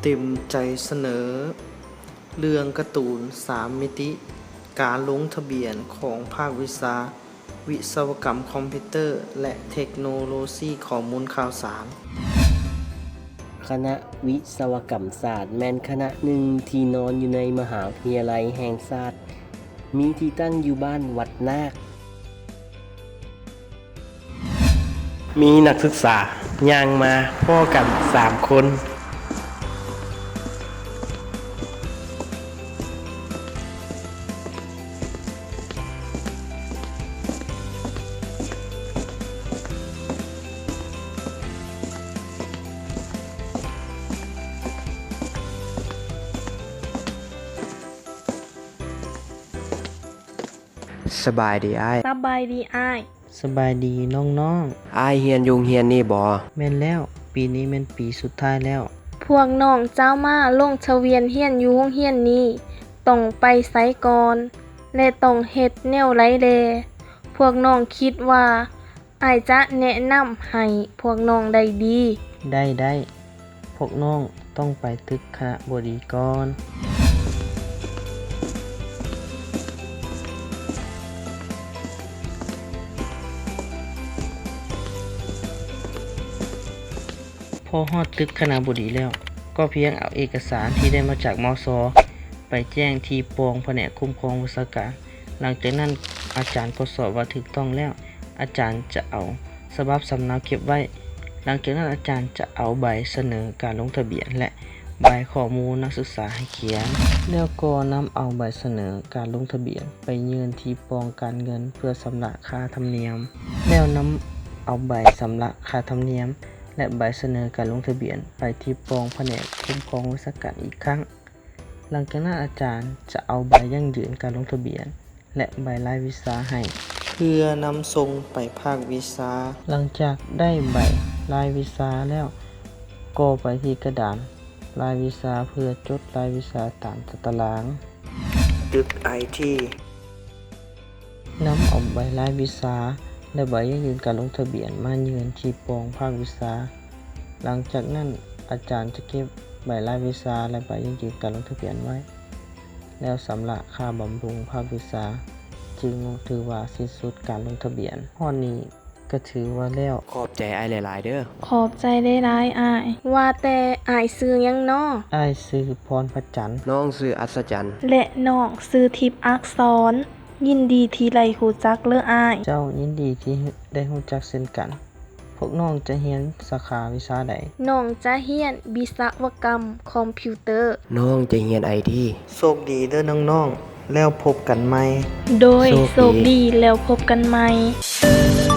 ເຕັມໃຈສະເໜີ ເລື່ອງກາຕູນສາມມິຕິ ການລົງທະບຽນຂອງພາກວິຊາ ວິສະວະກຳຄອມພິວເຕີ ແລະ ເທັກໂນໂລຊີຂໍ້ມູນຂ່າວສານ. ຄະນະວິສະວະກຳສາດ ແມ່ນຄະນະໜຶ່ງທີ່ນອນຢູ່ໃນມະຫາວິທະຍາໄລແຫ່ງຊາດ, ມີທີ່ຕັ້ງຢູ່ບ້ານວັດນາກ. ມີນັກສຶກສາຍ່າງມາພໍ້ກັນສາມຄົນ. ສະບາຍດີອ້າຍ. ສະບາຍດີອ້າຍ. ສະບາຍດີນ້ອງໆ. ອ້າຍຮຽນຢູ່ໂຮງຮຽນນີ້ບໍ? ແມ່ນແລ້ວ, ປີນີ້ແມ່ນປີສຸດທ້າຍແລ້ວ. ພວກນ້ອງຈະມາລົງທະບຽນຮຽນຢູ່ໂຮງຮຽນນີ້ ຕ້ອງໄປໃສກ່ອນ ແລະ ຕ້ອງເຮັດແນວໃດແດ່? ພວກນ້ອງຄິດວ່າ ອ້າຍຈະແນະນຳໃຫ້ພວກນ້ອງໄດ້ດີ. ໄດ້, ໄດ້. ພວກນ້ອງຕ້ອງໄປຕຶກຄະນະບໍດີກ່ອນ. ພໍຮອດຕຶກຄະນະບໍດີແລ້ວ, ກໍພຽງເອົາເອກະສານທີ່ໄດ້ມາຈາກ ມຊ ໄປແຈ້ງທີ່ປອງພະແນກຄຸ້ມຄອງວິຊາການ. ຫຼັງຈາກນັ້ນ ອາຈານກໍສອບວ່າຖືກຕ້ອງແລ້ວ, ອາຈານຈະເອົາສະບັບສຳເນົາເກັບໄວ້. ຫຼັງຈາກນັ້ນ ອາຈານຈະເອົາໃບສະເໜີການລົງທະບຽນ ແລະ ໃບຂໍ້ມູນນັກສຶກສາໃຫ້ຂຽນ, ແລ້ວກໍນຳເອົາໃບສະເໜີການລົງທະບຽນໄປຍື່ນທີ່ປອງການເງິນເພື່ອຊຳລະຄ່າທຳນຽມ, ແລ້ວນຳເອົາໃບຊຳລະຄ່າທຳນຽມ ແລະ ໃບສະເໜີການລົງທະບຽນໄປທີ່ປອງພະແນກຄຸ້ມຄອງວິຊາການອີກຄັ້ງ. ຫຼັງຈາກນັ້ນ ອາຈານຈະເອົາໃບຢັ້ງຢືນການລົງທະບຽນ ແລະ ໃບລາຍວິຊາໃຫ້ ເພື່ອນຳສົ່ງໄປພາກວິຊາ. ຫຼັງຈາກໄດ້ໃບລາຍວິຊາແລ້ວ, ກໍໄປທີ່ກະດານລາຍວິຊາເພື່ອຈົດລາຍວິຊາຕາມຕາຕະລາງ. ຕຶກໄອທີ ນຳເອົາໃບລາຍວິຊາ ແລະ ໃບຢັ້ງຢືນການລົງທະບຽນມາຍື່ນທີ່ປອງພາກວິຊາ. ຫຼັງຈາກນັ້ນ ອາຈານຈະເກັບໃບລາຍວິຊາ ແລະ ໃບຢັ້ງຢືນການລົງທະບຽນໄວ້, ແລ້ວຊຳລະຄ່າບຳລຸງພາກວິຊາ, ຈຶ່ງຖືວ່າສິ້ນສຸດການລົງທະບຽນ. ຮອດນີ້ກໍຖືວ່າແລ້ວ. ຂອບໃຈອ້າຍຫຼາຍໆເດີ້. ຂອບໃຈຫຼາຍໆອ້າຍ. ວ່າແຕ່ອ້າຍຊື່ຫຍັງນໍ? ອ້າຍຊື່ພອນພະຈັນ. ນ້ອງຊື່ອັດສະຈັນ. ແລະ ນ້ອງຊື່ທິບອັກສອນ. ຍິນດີທີ່ໄດ້ຮູ້ຈັກເລີອ້າຍ. ເຈົ້າ, ຍິນດີທີ່ໄດ້ຮູ້ຈັກເຊັ່ນກັນ. ພວກນ້ອງຈະຮຽນສາຂາວິຊາໃດ? ນ້ອງຈະຮຽນວິສະວະກຳຄອມພິວເຕີ. ນ້ອງຈະຮຽນໄອທີ. ໂຊກດີເດີ້ນ້ອງໆ, ແລ້ວພົບກັນໃໝ່. ໂດຍ, ໂຊກດີ, ໂຊກດີ, ແລ້ວພົບກັນໃໝ່.